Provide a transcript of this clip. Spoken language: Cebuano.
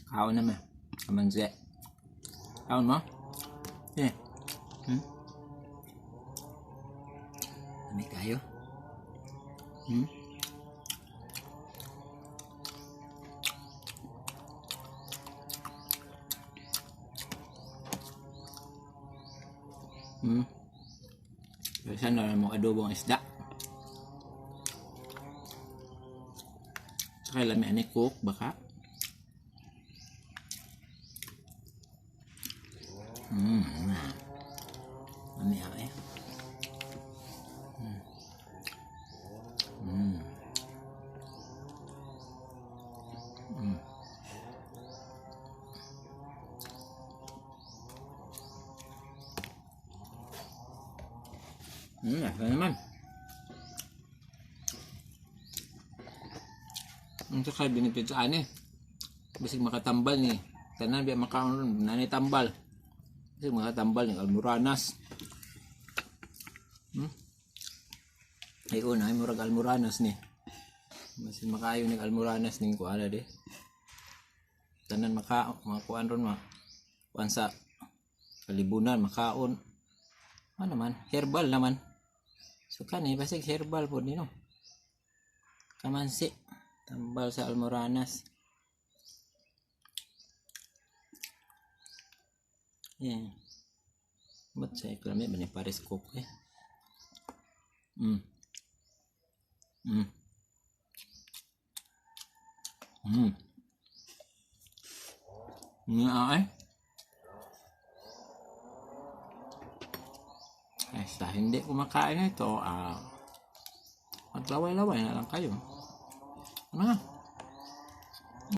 Kaon naman. Kamansi. Kaon mo? Eh. Lami kayo. Kasi na mo adobong isda. Tsaka lami ani cook baka. Lami ah, eh. Lasa naman. Ang saka benefit sa ani. Bisig makatambal ni. Tanan biya makaon ron, nanay tambal. Bisig makatambal ni almuranas. Ay una ay murag almuranas ni. Bisig makaayo ni almuranas ning kuana di. Tanan maka makuan ron ma. Kuan sa kalibunan makaon. Ano naman, herbal naman. So kani basig herbal po ni no. Kamansi, tambal sa almoranas. Yeah. Ba't sa iklami ba ni Paris Cook eh? Nga ay. Ay, sa hindi kumakain ito, maglaway-laway na lang kayo. Ano nga?